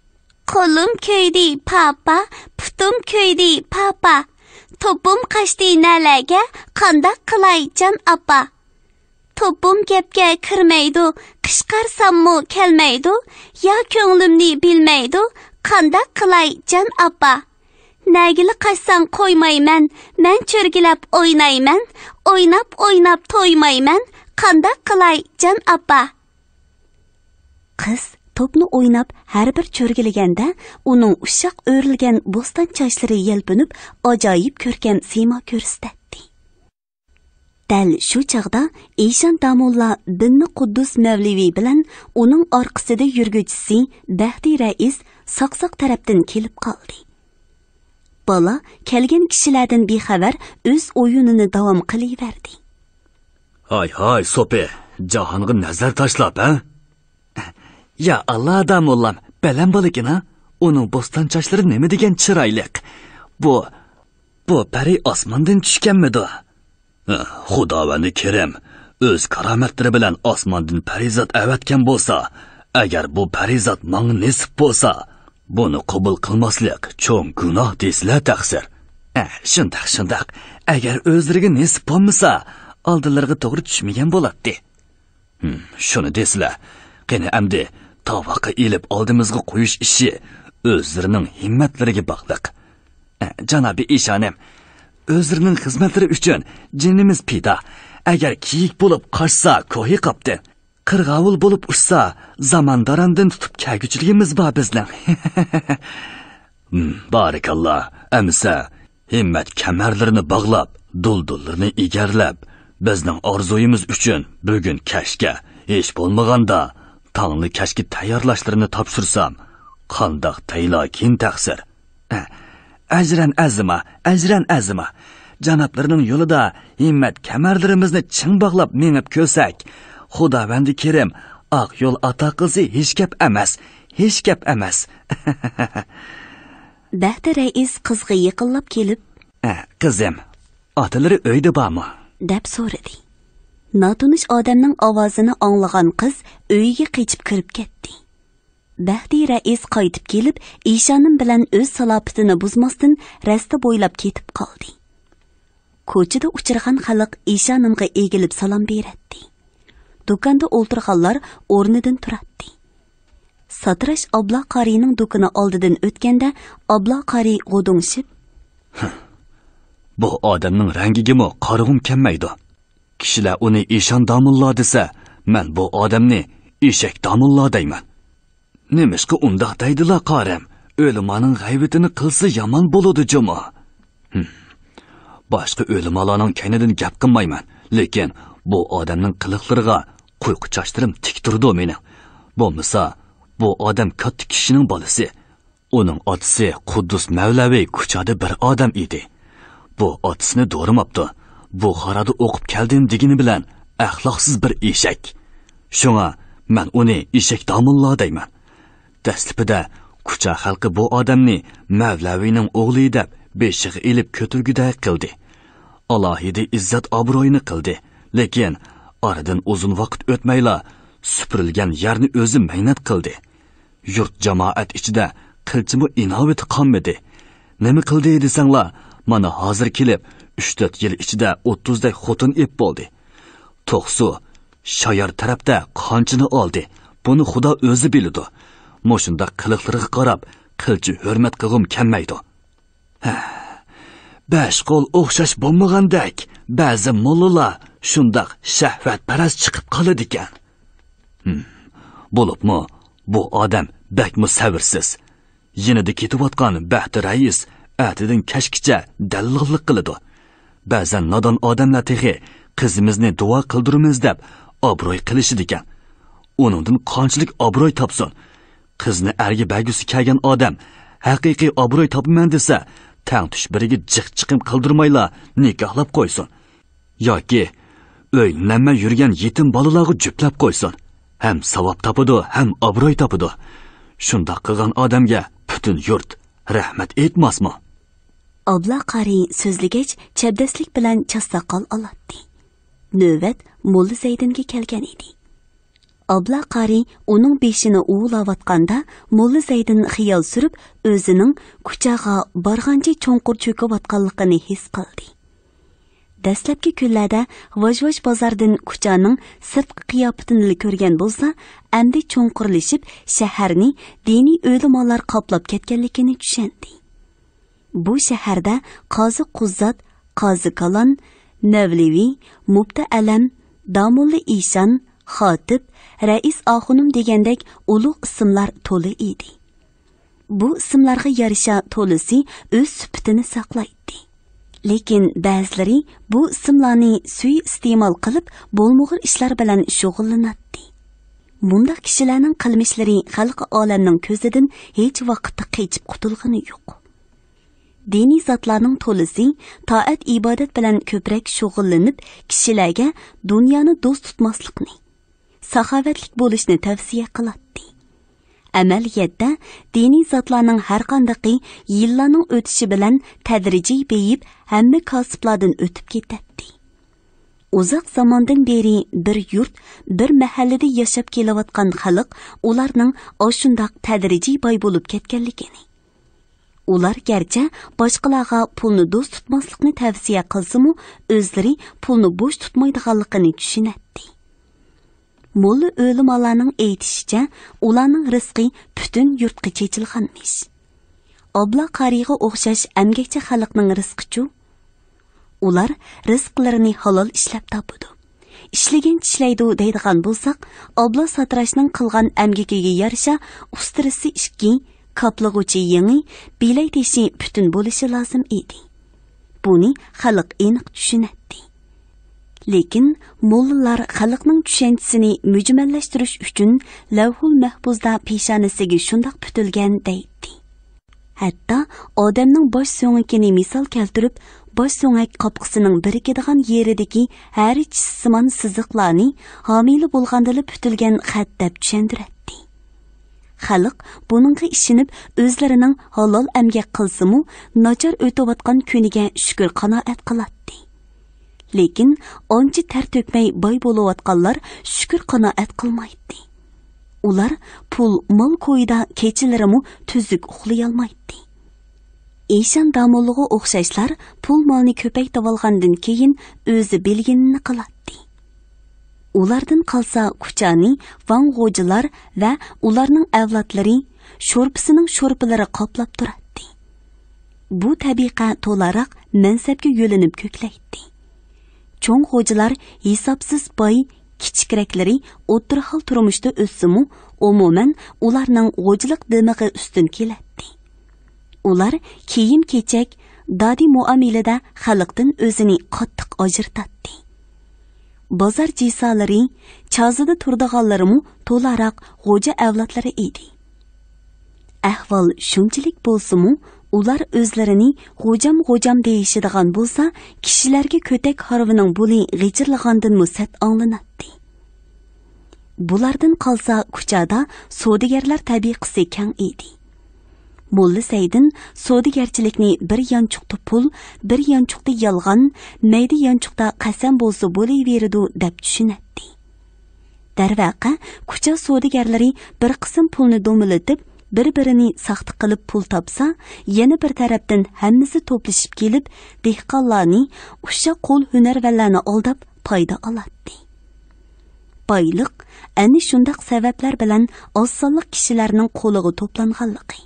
قولۇم كۆيدى، پاپا، پۇتۇم كۆيدى، پاپا. توپۇم قاچتى نەلەرگە، قانداق قىلاي، جان ئاپا؟ توپۇم گەپكە كىرمەيدۇ، قىچقارساممۇ كەلمەيدۇ، يا كۆڭلۈمنى بىلمەيدۇ، قانداق قىلاي، جان ئاپا؟ نەگىلا قاچساڭ قويمايمەن، مەن چۆرگىلەپ ئوينايمەن، ئويناپ-ئويناپ تويمايمەن، قانداق قىلاي، جان ئاپا؟ قىز توپنى ئويناپ ھەر بىر چۆرگىلىگەندە، ئۇنىڭ ئۇششاق ئۆرۈلگەن بوستان چاچلىرى يەلپۈنۈپ، ئاجايىپ كۆركەم سىيما كۆرسىتەتتى. دەل شۇ چاغدا ئىشان داموللا بىننى قۇددۇس مەۋلىۋى بىلەن ئۇنىڭ ئارقىسىدا يۈرگۈچىسى بەختى رەئىس ساقساق تەرەپتىن كېلىپ قالدى. بالا كەلگەن كىشىلەردىن بىخەۋەر ئۆز ئويۇنىنى داۋام قىلىۋەردى. ھاي، ھاي، سوپى، جاھانغا نەزەر تاشلاپ، ھە؟ يا ئاللا، داموللام، بەلەن بالىكىنا، ئۇنىڭ بوستان چاچلىرى نېمە دېگەن چىرايلىق. بۇ، بۇ پەرى ئاسماندىن چۈشكەنمىدۇ؟ خۇداۋەندى كېرەم، ئۆز كارامەتلىرى بىلەن ئاسماندىن پەرىزات ئەۋەتكەن بولسا، ئەگەر بۇ پەرىزات ماڭا نېسىپ بولسا، بۇنى قوبۇل قىلماسلىق چوڭ گۇناھ دېسىلە تەقسىر. ئە، شۇنداق، شۇنداق. ئەگەر ئۆزلىرىگە نېسىپ بولمىسا، ئالدىلىرىغا توغرا چۈشمىگەن بولاتتى. ھىم، شۇنى دېسىلە. قېنى ئەمدى تاۋاققا ئېلىپ ئالدىمىزغا قويۇش ئىشى ئۆزلىرىنىڭ ھىممەتلىرىگە باغلىق. ئە، جانابىي ئىشانىم، ئۆزلىرىنىڭ خىزمەتلىرى ئۈچۈن جېنىمىز پىدا. ئەگەر كېيىك بولۇپ قاچسا، كوھى قاپتى. قىرغاۋۇل بولۇپ ئۇچسا، زامان داراندىن تۇتۇپ كەلگۈچىلىكىمىز بار بىزنىڭ. ھىم، بارىكاللا. ئەمىسە، ھىممەت كەمەرلىرىنى باغلاپ، دۇلدۇللىرىنى ئېگەرلەپ، بىزنىڭ ئارزۇيىمىز ئۈچۈن بۈگۈن كەچكە، ھېچ بولمىغاندا تاڭلا كەچكە تەييارلاشلىرىنى تاپشۇرسام، قانداق دەيلا كىن تەقسىر؟ ئەجرەن ئەزىما، ئەجرەن ئەزىما. جانابلىرىنىڭ يولىدا ھىممەت كەمەرلىرىمىزنى چىڭ باغلاپ مېڭىپ كۆرسەك، خۇداۋەندى كېرىم ئاق يول ئاتا قىلسا ھېچ گەپ ئەمەس، ھېچ گەپ ئەمەس. بەختى رەئىس قىزغا يېقىنلاپ كېلىپ، ئە، قىزىم، ئاتىلىرى ئۆيدە بارمۇ؟ دەپ سورىدى. ناتونۇش ئادەمنىڭ ئاۋازىنى ئاڭلىغان قىز ئۆيىگە قېچىپ كىرىپ كەتتى. بەختى رەئىس قايتىپ كېلىپ، ئىشانىم بىلەن ئۆز سالاپىتىنى بۇزماستىن رەستە بويلاپ كېتىپ قالدى. كوچىدا ئۇچرىغان خەلق ئىشانىمغا ئېگىلىپ سالام بېرەتتى. دۇكاندا ئولتۇرغانلار ئورنىدىن تۇراتتى. ساتىراش ئابلا قارىينىڭ دۇكىنى ئالدىدىن ئۆتكەندە، ئابلا قارىي غودۇڭشىپ، بۇ ئادەمنىڭ رەڭگىگىمۇ قارىغۇم كەلمەيدۇ. كىشىلەر ئۇنى ئىشان داموللا دېسە، مەن بۇ ئادەمنى ئېشەك داموللا دەيمەن. نېمىشقا ئۇنداق دەيدىلا، قارىم؟ ئۆلىمانىڭ غەيۋىتىنى قىلسا يامان بولىدۇ جۇمۇ. ھىم. باشقا ئۆلىمالارنىڭ كەينىدىن گەپ قىلمايمەن، لېكىن بۇ ئادەمنىڭ قىلىقلىرىغا قويقا چاچلىرىم تىك تۇرىدۇ مېنىڭ. بولمىسا، بۇ ئادەم كاتتا كىشىنىڭ بالىسى. ئۇنىڭ ئاتىسى قۇددۇس مەۋلەۋى كۇچادا بىر ئادەم ئىدى. بۇ ئاتىسىنى دورىماپتۇ. بۇخارادا ئوقۇپ كەلدىم دېگىنى بىلەن ئەخلاقسىز بىر ئېشەك. شۇڭا مەن ئۇنى ئېشەك داموللا دەيمەن. دەسلىپىدە كۇچا خەلقى بۇ ئادەمنى مەۋلەۋىنىڭ ئوغلى دەپ بېشىغا ئېلىپ كۆتۈرگۈدەك قىلدى. ئالاھىدە ئىززەت ئابرۇيىنى قىلدى. لېكىن ئارىدىن ئۇزۇن ۋاقىت ئۆتمەيلا سۈپۈرۈلگەن يەرنى ئۆزى مەينەت قىلدى. يۇرت جامائەت ئىچىدە قىلچىمۇ ئىناۋىتى قالمىدى. نېمە قىلدى دېسەڭلار، مانا ھازىر كېلىپ، ئۈچ تۆت يىل ئىچىدە ئوتتۇزدەك خوتۇن ئېپ بولدى. توقسۇ، شايار تەرەپتە قانچىنى ئالدى، بۇنى خۇدا ئۆزى بىلىدۇ. مۇشۇنداق قىلىقلىرىغا قاراپ، قىلچە ھۆرمەت قىلغۇم كەلمەيدۇ. ھە، بەش قول ئوخشاش بولمىغاندەك، بەزى موللىلار شۇنداق شەھۋەتپەرەس چىقىپ قالىدىكەن. ھىم، بولۇپمۇ بۇ ئادەم بەكمۇ سەۋرسىز. يېنىدا كېتىۋاتقان بەختى رەئىس ئەتىدىن كەچكىچە دەللاللىق قىلىدۇ. بەزەن نادان ئادەملەر تېخى قىزىمىزنى دۇئا قىلدۇرىمىز دەپ ئابرۇي قىلىشىدىكەن. ئۇنىڭدىن قانچىلىك ئابرۇي تاپسۇن؟ قىزنى ئەرگە بەرگۈسى كەلگەن ئادەم ھەقىقىي ئابرۇي تاپىمەن دېسە، تەڭتۇش بىرىگە جىق چىقىم قىلدۇرمايلا نىكاھلاپ قويسۇن. ياكى ئۆيلىنەلمەي يۈرگەن يېتىم بالىلارغا جۈپلەپ قويسۇن. ھەم ساۋاب تاپىدۇ، ھەم ئابرۇي تاپىدۇ. شۇنداق قىلغان ئادەمگە پۈتۈن يۇرت رەھمەت ئېيتماسمۇ؟ ئابلا قارى سۆزلىگەچ، چەبدەسلىك بىلەن چاس ساقال ئالاتتى. نۆۋەت موللا زەيدىنگە كەلگەن ئىدى. ئابلا قارى ئۇنىڭ بېشىنى ئۇۋۇلاۋاتقاندا، موللا زەيدىن خىيال سۈرۈپ، ئۆزىنىڭ كۇچاغا بارغانچە چوڭقۇر چۆكۈۋاتقانلىقىنى ھېس قىلدى. دەسلەپكى كۈنلەردە ۋاژ-ۋاژ بازاردىن كۇچانىڭ سىرتقى قىياپىتىنىلا كۆرگەن بولسا، ئەمدى چوڭقۇرلىشىپ، شەھەرنى دىنىي ئۆلىمالار قاپلاپ كەتكەنلىكىنى چۈشەندى. بۇ شەھەردە قازى قۇززات، قازى كالان، نەۋلىۋى، مۇپتى ئەلەم، داموللا ئىشان، خاتىپ، رەئىس ئاخۇنۇم دېگەندەك ئۇلۇغ ئىسىملار تولا ئىدى. بۇ ئىسىملارغا يارىشا تولىسى ئۆز سۈپىتىنى ساقلايتتى. لېكىن بەزىلىرى بۇ ئىسىملارنى سۇيىئىستېمال قىلىپ، بولمىغۇر ئىشلار بىلەن شۇغۇللىناتتى. مۇنداق كىشىلەرنىڭ قىلمىشلىرى خەلقى ئالەمنىڭ كۆزىدىن ھېچ ۋاقىتتا قېچىپ قۇتۇلغىنى يوق. دىنىي زاتلارنىڭ تولىسى تائەت-ئىبادەت بىلەن كۆپرەك شۇغۇللىنىپ، كىشىلەرگە دۇنيانى دوست تۇتماسلىقنى، ساخاۋەتلىك بولۇشنى تەۋسىيە قىلاتتى. ئەمەلىيەتتە، دىنىي زاتلارنىڭ ھەرقاندىقى يىللارنىڭ ئۆتۈشى بىلەن تەدرىجىي بېيىپ، ھەممە كاسىپلاردىن ئۆتۈپ كېتەتتى. ئۇزاق زاماندىن بېرى بىر يۇرت، بىر مەھەللىدە ياشاپ كېلىۋاتقان خەلق ئۇلارنىڭ ئاشۇنداق تەدرىجىي باي بولۇپ كەتكەنلىكىنى، ئۇلار گەرچە باشقىلارغا پۇلنى دوست تۇتماسلىقنى تەۋسىيە قىلسىمۇ، ئۆزلىرى پۇلنى بوش تۇتمايدىغانلىقىنى چۈشىنەتتى. موللا ئۆلىمالارنىڭ ئېيتىشىچە، ئۇلارنىڭ رىزقى پۈتۈن يۇرتقا چېچىلغانمىش. ئابلا قارىيغا ئوخشاش ئەمگەكچى خەلقنىڭ رىزقىچۇ؟ ئۇلار رىزقلىرىنى ھالال ئىشلەپ تاپىدۇ. ئىشلىگەن چىشلەيدۇ دەيدىغان بولساق، ئابلا ساتىراشنىڭ قىلغان ئەمگىكىگە يارىشا ئۇستىرىسى ئىككى، كاپلىغۇچى يېڭى، بىلەي تېشى پۈتۈن بولۇشى لازىم ئىدى. بۇنى خەلق ئېنىق چۈشىنەتتى. لېكىن موللىلار خەلقنىڭ چۈشەنچىسىنى مۈجمەللەشتۈرۈش ئۈچۈن لەۋھۇل مەھپۇزدا پېشانىسىگە شۇنداق پۈتۈلگەن دەيتتى. ھەتتا ئادەمنىڭ باش سۆڭىكىنى مىسال كەلتۈرۈپ، باش سۆڭەك قاپقىسىنىڭ بىرىكىدىغان يېرىدىكى ھەرە چىشىسىمان سىزىقلارنى ھامىلە بولغاندىلا پۈتۈلگەن خەت دەپ چۈشەندۈرەتتى. خەلق بۇنىڭغا ئىشىنىپ، ئۆزلىرىنىڭ ھالال ئەمگەك قىلسىمۇ، ناچار ئۆتۈۋاتقان كۈنىگە شۈكۈر قانائەت قىلاتتى. لېكىن ئانچە تەر تۆكمەي باي بولۇۋاتقانلار شۈكۈر قانائەت قىلمايتتى. ئۇلار پۇل مال كويىدا كېچىلىرىمۇ تۈزۈك ئۇخلىيالمايتتى. ئىشان داموللىغا ئوخشاشلار پۇل مالنى كۆپەيتىۋالغاندىن كېيىن ئۆزى بىلگىنىنى قىلاتتى. ئۇلاردىن قالسا كۇچانى ۋاڭ غوجىلار ۋە ئۇلارنىڭ ئەۋلادلىرى، شورپىسىنىڭ شورپىلىرى قاپلاپ تۇراتتى. بۇ تەبىقە تولاراق مەنسەپكە يۆلىنىپ كۆكلەيتتى. چوڭ غوجىلار ھېسابسىز باي، كىچىكرەكلىرى ئوتتۇرا ھال تۇرمۇشتا ئۆتسىمۇ، ئومۇمەن ئۇلارنىڭ غوجىلىق دىمىقى ئۈستۈن كېلەتتى. ئۇلار كىيىم-كېچەك، دادى مۇئامىلىدە خەلقتىن ئۆزىنى قاتتىق ئاجرىتاتتى. بازار جىسالىرى، چازىدا تۇرىدىغانلىرىمۇ تولاراق غوجا ئەۋلادلىرى ئىدى. ئەھۋال شۇنچىلىك بولسىمۇ، ئۇلار ئۆزلىرىنى غوجام-غوجام دېيىشىدىغان بولسا، كىشىلەرگە كۆتەك ھارۋىنىڭ بۇلى غىچىرلىغاندىنمۇ سەت ئاڭلىناتتى. بۇلاردىن قالسا كۇچادا سودىگەرلەر تەبىقىسى كەڭ ئىدى. موللا سەيدىن سودىگەرچىلىكنى بىر يانچۇقتا پۇل، بىر يانچۇقتا يالغان، مەيدە يانچۇقتا قەسەم بولسا بولۇۋېرىدۇ دەپ چۈشىنەتتى. دەرۋەقە، كۇچا سودىگەرلىرى بىر قىسىم پۇلنى دومىلىتىپ، بىر-بىرىنى ساختا قىلىپ پۇل تاپسا، يەنە بىر تەرەپتىن ھەممىسى توپلىشىپ كېلىپ، دېھقانلارنى، ئۇششاق قول ھۈنەرۋەنلەرنى ئالداپ پايدا ئالاتتى. بايلىق ئەنە شۇنداق سەۋەبلەر بىلەن ئاز سانلىق كىشىلەرنىڭ قولىغا توپلانغانلىقى،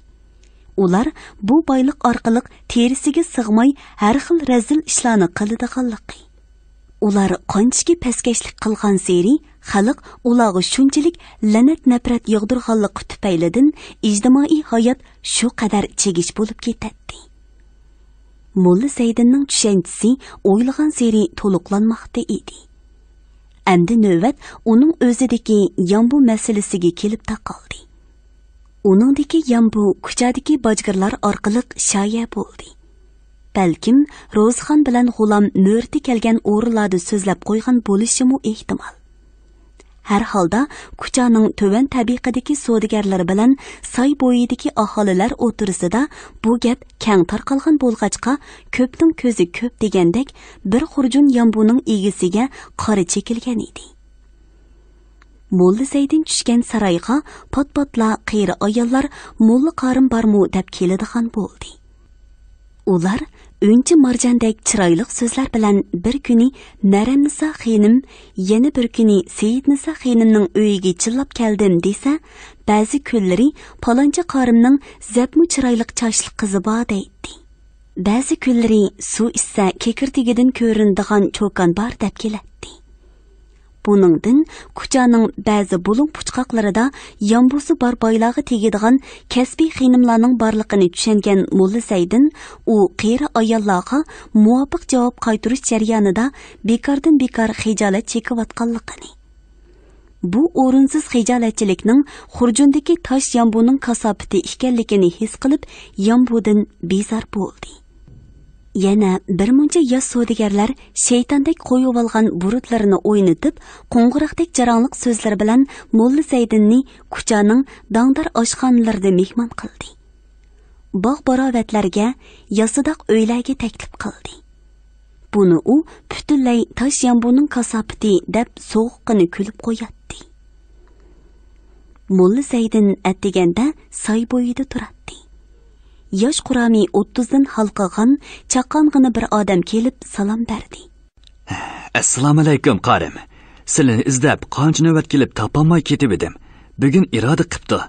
ئۇلار بۇ بايلىق ئارقىلىق تېرىسىگە سىغماي ھەر خىل رەزىل ئىشلارنى قىلىدىغانلىقى، ئۇلار قانچىكى پەسكەشلىك قىلغانسېرى، خەلق ئۇلارغا شۇنچىلىك لەنەت-نەپرەت ياغدۇرغانلىقى تۈپەيلىدىن ئىجتىمائىي ھايات شۇ قەدەر چىگىش بولۇپ كېتەتتى. موللا سەيدىننىڭ چۈشەنچىسى ئويلىغانسېرى تولۇقلانماقتا ئىدى. ئەمدى نۆۋەت ئۇنىڭ ئۆزىدىكى يامبۇ مەسىلىسىگە كېلىپ تاقالدى. ئۇنىڭدىكى يامبۇ كۇچادىكى باجگىرلار ئارقىلىق شايە بولدى. بەلكىم، روزىخان بىلەن غۇلام مۆرىتى كەلگەن ئورۇنلاردا سۆزلەپ قويغان بولۇشىمۇ ئېھتىمال. ھەر ھالدا، كۇچانىڭ تۆۋەن تەبىقىدىكى سودىگەرلەر بىلەن ساي بويىدىكى ئاھالىلەر ئوتتۇرىسىدا بۇ گەپ كەڭ تارقالغان بولغاچقا، كۆپنىڭ كۆزى كۆپ دېگەندەك، بىر خۇرجۇن يامبۇنىڭ ئىگىسىگە قارا چېكىلگەن ئىدى. موللا زەيدىن چۈشكەن سارايغا پات-پاتلا قېرى ئاياللار موللا قارىم بارمۇ دەپ كېلىدىغان بولدى. ئۇلار ئۈنچە مارجاندەك چىرايلىق سۆزلەر بىلەن بىر كۈنى مەرەمنىسا خېنىم، يەنە بىر كۈنى سېيىتنىسا خېنىمنىڭ ئۆيىگە چىللاپ كەلدىم دېسە، بەزى كۈنلىرى پالانچى قارىمنىڭ زەپمۇ چىرايلىق چاچلىق قىزى بار دەيتتى. بەزى كۈنلىرى سۇ ئىچسە كېكىردىكىدىن كۆرۈنىدىغان چوكان بار دەپ كېلەتتى. بۇنىڭدىن كۇچانىڭ بەزى بۇلۇڭ پۇچقاقلىرىدا يامبۇسى بار بايلارغا تېگىدىغان كەسپىي خېنىملارنىڭ بارلىقىنى چۈشەنگەن موللا زەيدىن ئۇ قېرى ئاياللارغا مۇۋاپىق جاۋاب قايتۇرۇش جەريانىدا بىكاردىن بىكار خىجالەت چېكىۋاتقانلىقىنى، بۇ ئورۇنسىز خىجالەتچىلىكنىڭ خۇرجۇندىكى تاش يامبۇنىڭ كاساپىتى ئىكەنلىكىنى ھېس قىلىپ، يامبۇدىن بىزار بولدى. يەنە بىر مۇنچە ياش سودىگەرلەر شەيتاندەك قويۇۋالغان بۇرۇتلىرىنى ئوينىتىپ، قوڭغۇراقتەك جاراڭلىق سۆزلىرى بىلەن موللا زەيدىننى كۇچانىڭ داڭدار ئاشخانىلىرىدا مېھمان قىلدى. باغ-باراۋەتلەرگە، ياسىداق ئۆيلەرگە تەكلىپ قىلدى. بۇنى ئۇ پۈتۈنلەي تاش يامبۇنىڭ كاساپىتى دەپ سوغۇققىنە كۈلۈپ قوياتتى. موللا زەيدىن ئەتىگەندە ساي بويىدا تۇراتتى. ياش قۇرامى ئوتتۇزدىن ھالقىغان، چاققانغىنا بىر ئادەم كېلىپ سالام بەردى. ئەسسالامۇئەلەيكۇم، قارىم. سىلىنى ئىزدەپ قانچە نۆۋەت كېلىپ تاپالماي كېتىۋىدىم. بۈگۈن ئىرادە قىپتۇ.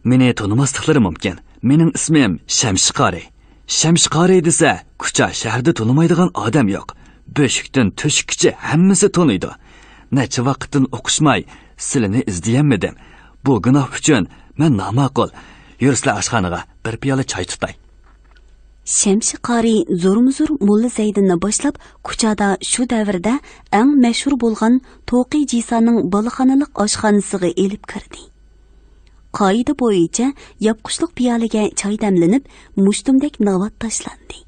مېنى تونۇماسلىقلىرى مۇمكىن. مېنىڭ ئىسمىم شەمشى قارى. شەمشى قارى دېسە، كۇچا شەھىرىدە تونۇمايدىغان ئادەم يوق. بۆشۈكتىن تۆشۈككىچە ھەممىسى تونۇيدۇ. نەچچە ۋاقىتتىن ئوقۇشماي، سىلىنى ئىزدىيەلمىدىم. بۇ گۇناھ ئۈچۈن مەن ناماقۇل. يۈرسىلە ئاشخانىغا، بىر پىيالە چاي تۇتاي. شەمشى قارى زورمۇزور موللا زەيدىننى باشلاپ، كۇچادا شۇ دەۋردە ئەڭ مەشھۇر بولغان توقى جىسانىڭ بالىخانىلىق ئاشخانىسىغا ئېلىپ كىردى. قائىدە بويىچە ياپقۇچلۇق پىيالىگە چاي دەملىنىپ، مۇشتۇمدەك ناۋات تاشلاندى.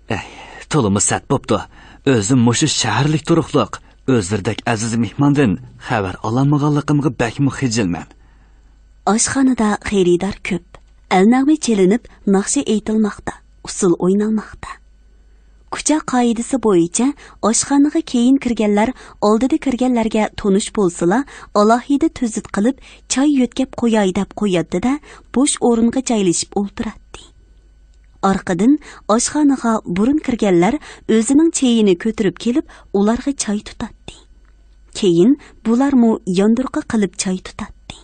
ئەي، تولىمۇ سەت بوپتۇ. ئۆزۈم مۇشۇ شەھەرلىك تۇرۇقلۇق، ئۆزلىرىدەك ئەزىز مېھماندىن خەۋەر ئالالمىغانلىقىمغا بەكمۇ خىجىلمەن. ئاشخانىدا خېرىدار كۆپ، ئەلنەغمە چېلىنىپ، ناخشا ئېيتىلماقتا، ئۇسسۇل ئوينالماقتا. كۇچا قائىدىسى بويىچە ئاشخانىغا كېيىن كىرگەنلەر ئالدىدا كىرگەنلەرگە تونۇش بولسىلا، ئالاھىدە تۈزۈت قىلىپ، چاي يۆتكەپ قوياي دەپ قوياتتى-دە، بوش ئورۇنغا جايلىشىپ ئولتۇراتتى. ئارقىدىن ئاشخانىغا بۇرۇن كىرگەنلەر ئۆزىنىڭ چېيىنى كۆتۈرۈپ كېلىپ، ئۇلارغا چاي تۇتاتتى. كېيىن بۇلارمۇ ياندۇرقا قىلىپ چاي تۇتاتتى.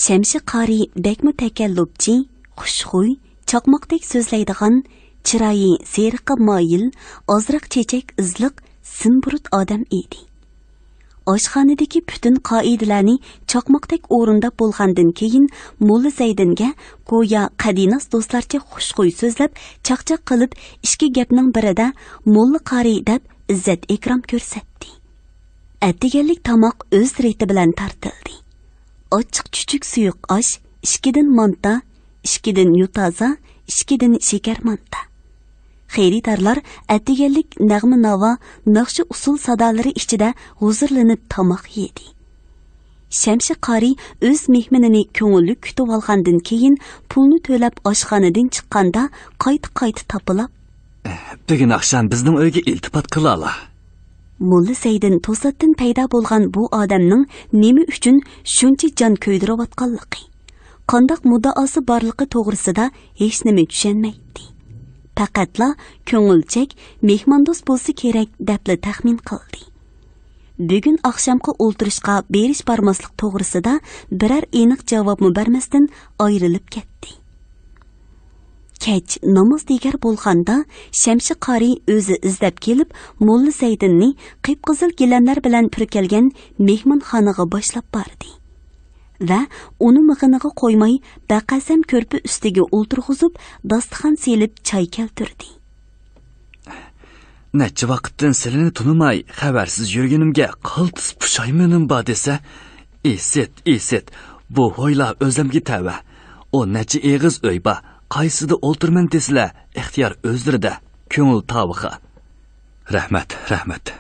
شەمشى قارى بەكمۇ تەكەللۇپچى، خۇشخۇي، چاقماقتەك سۆزلەيدىغان، چىرايى سېرىققا مايىل، ئازراق چېچەك ئىزلىق، سىمبۇرۇت ئادەم ئىدى. ئاشخانىدىكى پۈتۈن قائىدىلەرنى چاقماقتەك ئورۇنداپ بولغاندىن كېيىن، موللا زەيدىنگە گويا قەدىناس دوستلارچە خۇشخۇي سۆزلەپ، چاقچاق قىلىپ، ئىككى گەپنىڭ بىرىدە موللا قارى دەپ ئىززەت-ئىكرام كۆرسەتتى. ئەتىگەنلىك تاماق ئۆز رېتى بىلەن تارتىلدى. ئاچچىق چۈچۈك سۇيۇق ئاش، ئىككىدىن مانتا، ئىككىدىن يۇتازا، ئىككىدىن شېكەر مانتا. خېرىدارلار ئەتىگەنلىك نەغمە-ناۋا، ناخشا-ئۇسسۇل سادالىرى ئىچىدە ھۇزۇرلىنىپ تاماق يېدى. شەمشى قارى ئۆز مېھمىنىنى كۆڭۈللۈك كۈتۈۋالغاندىن كېيىن، پۇلنى تۆلەپ ئاشخانىدىن چىققاندا، قايتا-قايتا تاپىلاپ، بۈگۈن ئاخشام بىزنىڭ ئۆيگە ئىلتىپات قىلالا. موللا سەيدىن توساتتىن پەيدا بولغان بۇ ئادەمنىڭ نېمە ئۈچۈن شۇنچە جان كۆيدۈرۈۋاتقانلىقى، قانداق مۇددىئاسى بارلىقى توغرىسىدا ھېچنېمە چۈشەنمەيتتى. پەقەتلا كۆڭۈلچەك، مېھماندوست بولسا كېرەك دەپلا تەخمىن قىلدى. بۈگۈن ئاخشامقى ئولتۇرۇشقا بېرىش-بارماسلىق توغرىسىدا بىرەر ئېنىق جاۋابمۇ بەرمەستىن ئايرىلىپ كەتتى. كەچ ناماز دېگەر بولغاندا، شەمشى قارى ئۆزى ئىزدەپ كېلىپ، موللا سەيدىننى قىپقىزىل گىلەملەر بىلەن پۈركەلگەن مېھمانخانىغا باشلاپ باردى ۋە ئۇنى مىغىنىغا قويماي، بەقەسەم كۆرپە ئۈستىگە ئولتۇرغۇزۇپ، داستىخان سېلىپ چاي كەلتۈردى. نەچچە ۋاقىتتىن سىلىنى تونۇماي، خەۋەرسىز يۈرگىنىمگە قالتىس پۇشايمىنىم بار دېسە، ئىسىت، ئىسىت، بۇ ھويلا ئۆزەمگە تەۋە. ئون نەچچە ئېغىز ئۆي بار، قايسىدا ئولتۇرىمەن دېسىلە، ئىختىيار ئۆزلىرىدە، كۆڭۈل تاۋىخى. رەھمەت، رەھمەت.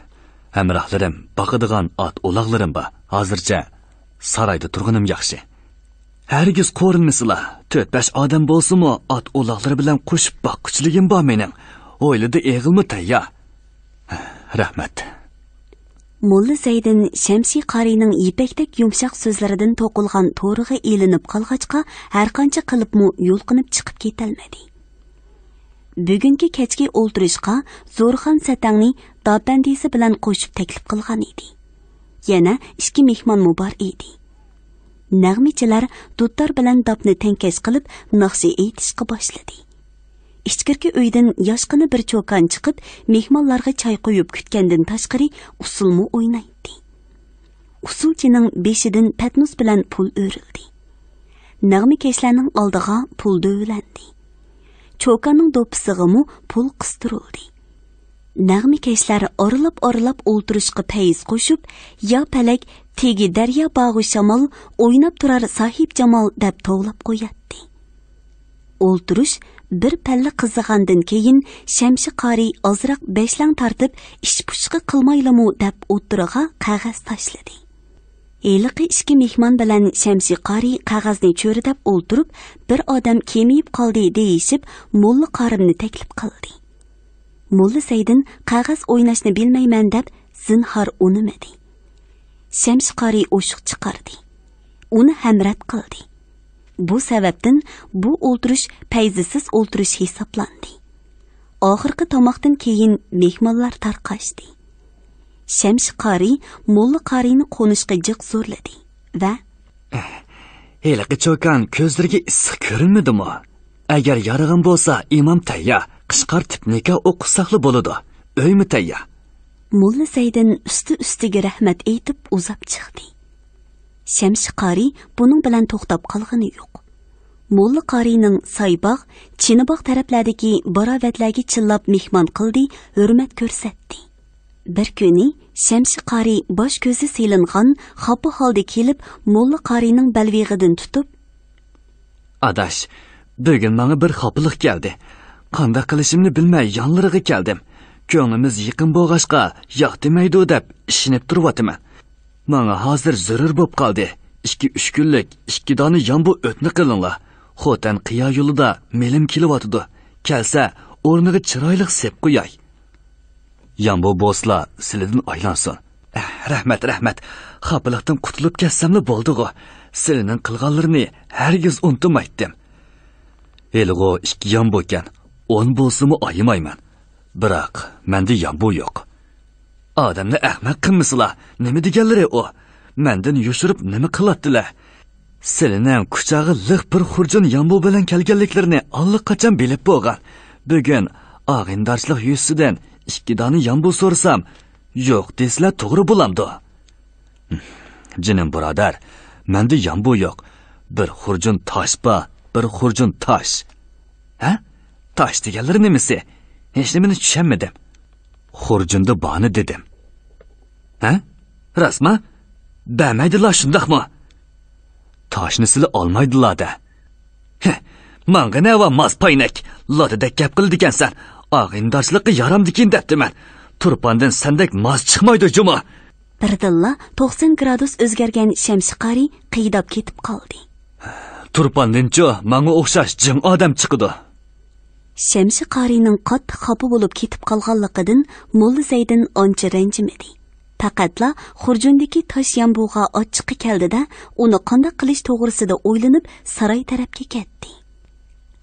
ھەمراھلىرىم، باقىدىغان ئات-ئۇلاغلىرىم بار. ھازىرچە سارايدا تۇرغىنىم ياخشى. ھەرگىز قورۇنمىسىلا، تۆت-بەش ئادەم بولسىمۇ، ئات-ئۇلاغلىرى بىلەن قوشۇپ باققۇچىلىكىم بار مېنىڭ. ھويلىدا ئېغىلمۇ تەييار. رەھمەت. موللا زەيدىن شەمشى قارىينىڭ يىپەكتەك يۇمشاق سۆزلىرىدىن توقۇلغان تورىغا ئىلىنىپ قالغاچقا، ھەرقانچە قىلىپمۇ يۇلقۇنۇپ چىقىپ كېتەلمىدى. بۈگۈنكى كەچكى ئولتۇرۇشقا زورخان سەتەڭنى داپەندىسى بىلەن قوشۇپ تەكلىپ قىلغان ئىدى. يەنە ئىككى مېھمانمۇ بار ئىدى. نەغمىچىلەر دۇتار بىلەن داپنى تەڭكەش قىلىپ، ناخشا ئېيتىشقا باشلىدى. ئىچكىرىكى ئۆيدىن ياشقىنا بىر چوكان چىقىپ، مېھمانلارغا چاي قۇيۇپ كۈتكەندىن تاشقىرى، ئۇسسۇلمۇ ئوينايتتى. ئۇسسۇلچىنىڭ بېشىدىن پەتنۇس بىلەن پۇل ئۆرۈلدى. نەغمىكەشلەرنىڭ ئالدىغا پۇل دۆۋىلەندى. چوكاننىڭ دوپپىسىغىمۇ پۇل قىستۇرۇلدى. نەغمىكەشلەر ئارىلاپ-ئارىلاپ ئولتۇرۇشقا پەيز قوشۇپ، يا پەلەك، تېگى دەريا باغۇ شامال، ئويناپ تۇرار ساھىبجامال دەپ توۋلاپ قوياتتى. ئولتۇرۇش بىر پەللە قىزىغاندىن كېيىن، شەمشى قارى ئازراق بەشلەڭ تارتىپ، ئىش-پۇشقا قىلمايلىمۇ دەپ ئوتتۇرىغا قەغەز تاشلىدى. ھېلىقى ئىككى مېھمان بىلەن شەمشى قارى قەغەزنى چۆرىدەپ ئولتۇرۇپ، بىر ئادەم كېمىيىپ قالدى دېيىشىپ، موللا قارىمنى تەكلىپ قىلدى. موللا زەيدىن قەغەز ئويناشنى بىلمەيمەن دەپ زىنھار ئۇنىمىدى. شەمشى قارى ئوشۇق چىقاردى. ئۇنى ھەمرەت قىلدى. بۇ سەۋەبتىن بۇ ئولتۇرۇش پەيزىسىز ئولتۇرۇش ھېسابلاندى. ئاخىرقى تاماقتىن كېيىن مېھمانلار تارقاشتى. شەمشى قارى موللا قارىنى قونۇشقا جىق زورلىدى ۋە «ھېلىقى چوكان كۆزلىرىگە ئىسسىق كۆرۈنمىدىمۇ؟ ئەگەر يارىغان بولسا، ئىمام تەييار، قىچقارتىپ نىكاھ ئوقۇتساقلا بولىدۇ. ئۆيمۇ تەييار.» موللا زەيدىن ئۈستى-ئۈستىگە رەھمەت ئېيتىپ ئۇزاپ چىقتى. شەمشى قارى بۇنىڭ بىلەن توختاپ قالغىنى يوق. موللا قارىنىڭ سايباغ، چىنىباغ تەرەپلەردىكى باراۋەتلەرگە چىللاپ مېھمان قىلدى، ھۆرمەت كۆرسەتتى. بىر كۈنى شەمشى قارى باش كۆزى سېلىنغان خاپا ھالدا كېلىپ، موللا قارىنىڭ بەلۋېغىدىن تۇتۇپ، «ئاداش، بۈگۈن ماڭا بىر خاپىلىق كەلدى. قانداق قىلىشىمنى بىلمەي يانلىرىغا كەلدىم. كۆڭلىمىز يېقىن بولغاچقا، ياق دېمەيدۇ دەپ ئىشىنىپ تۇرۇۋاتىمەن. ماڭا ھازىر زۆرۈر بوپ قالدى. ئىككى-ئۈچ كۈنلۈك ئىككى دانە يامبۇ ئۆتنە قىلىڭلار. خوتەن قىيا يولىدا مېلىم كېلىۋاتىدۇ. كەلسە، ئورنىغا چىرايلىق سېپ قوياي.» «يامبۇ بولسىلا سىلىدىن ئايلانسۇن.» «رەھمەت، رەھمەت. خاپىلىقتىن قۇتۇلۇپ كەتسەملا بولدىغۇ. سىلىنىڭ قىلغانلىرىنى ھەرگىز ئۇنتۇمايتتىم.» «ھېلىغۇ ئىككى يامبۇكەن، ئون بولسىمۇ ئايىمايمەن. بىراق، مەندە يامبۇ يوق.» «ئادەمنى ئەخمەق قىلمىسىلا، نېمە دېگەنلىرى ئۇ؟ مەندىن يوشۇرۇپ نېمە قىلاتتىلە؟ سىلىنىڭ كۇچاغا لىق بىر خۇرجۇن يامبۇ بىلەن كەلگەنلىكلىرىنى ئاللىقاچان بىلىپ بولغان. بۈگۈن ئاغىنىدارچىلىق يۈزىسىدىن ئىككى دانە يامبۇ سورىسام، يوق دېسىلە توغرا بولامدۇ؟» «جېنىم بۇرادەر، مەندە يامبۇ يوق. بىر خۇرجۇن تاش بار، بىر خۇرجۇن تاش.» «ھە؟ تاش دېگەنلىرى نېمىسى؟ ھېچنېمىنى چۈشەنمىدىم.» «خۇرجۇندا بارنى دېدىم.» «ھە؟ راستما؟ بەرمەيدىلا شۇنداقمۇ؟» «تاشنى سىلى ئالمايدىلا-دە.» «ھە، ماڭغا نەۋا ماس پاينەك، لاتىدەك گەپ قىلىدىكەنسەن. ئاغىنىدارچىلىققا يارامدىكىن دەپتىمەن. تۇرپاندىن سەندەك ماس چىقمايدۇ جۇمۇ.» بىردىنلا توقسان گرادۇس ئۆزگەرگەن شەمشى قارى قىيداپ كېتىپ قالدى. «تۇرپاندىنچۇ ماڭا ئوخشاش جىڭ ئادەم چىقىدۇ.» شەمشى قارىينىڭ قاتتىق خاپا بولۇپ كېتىپ قالغانلىقىدىن موللا زەيدىن ئانچە رەنجىمىدى. پەقەتلا خۇرجۇندىكى تاش يامبۇغا ئاچچىقى كەلدى-دە، ئۇنى قانداق قىلىش توغرىسىدا ئويلىنىپ، ساراي تەرەپكە كەتتى.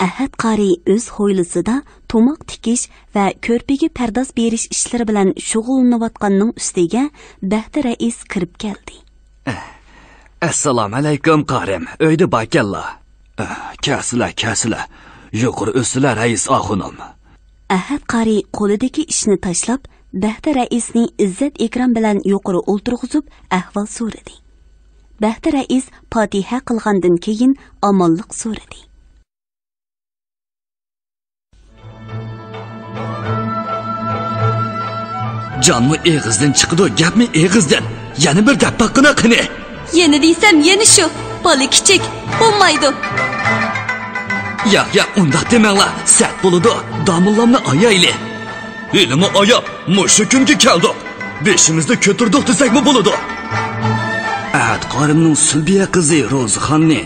ئەھەت قارى ئۆز ھويلىسىدا توماق تىكىش ۋە كۆرپىگە پەرداز بېرىش ئىشلىرى بىلەن شۇغۇللىنىۋاتقاننىڭ ئۈستىگە بەختى رەئىس كىرىپ كەلدى. ئەسسالامۇئەلەيكۇم، قارىم. ئۆيدە باركەنلا؟ كەلسىلە، كەلسىلە. يۇقىرى ئۆتسىلە، رەئىس ئاخۇنۇم. ئەھەت قارى قولىدىكى ئىشنى تاشلاپ، بەختى رەئىسنى ئىززەت-ئىكرام بىلەن يۇقىرى ئولتۇرغۇزۇپ، ئەھۋال سورىدى. بەختى رەئىس پاتىھە قىلغاندىن كېيىن، ئامانلىق سورىدى. جانمۇ ئېغىزدىن چىقىدۇ، گەپمۇ ئېغىزدىن. يەنە بىر دەپ باققىنا قېنى. يەنە دېسەم، يەنە شۇ. بالا كىچىك، بولمايدۇ. ياق، ياق، ئۇنداق دېمەڭلار. سەت بولىدۇ. داموللامنى ئايايلى. ھېلىمۇ ئاياپ، مۇشۇ كۈنگە كەلدۇق. بېشىمىزنى كۆتۈردۇق دېسەكمۇ بولىدۇ. ئەھەت قارىمنىڭ سۈلبىيە قىزى روزىخاننى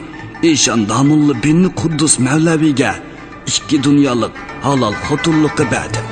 ئىشان داموللا بىننى قۇددۇس مەۋلەۋىگە ئىككى دۇنيالىق ھالال خوتۇنلۇققا بەردىم.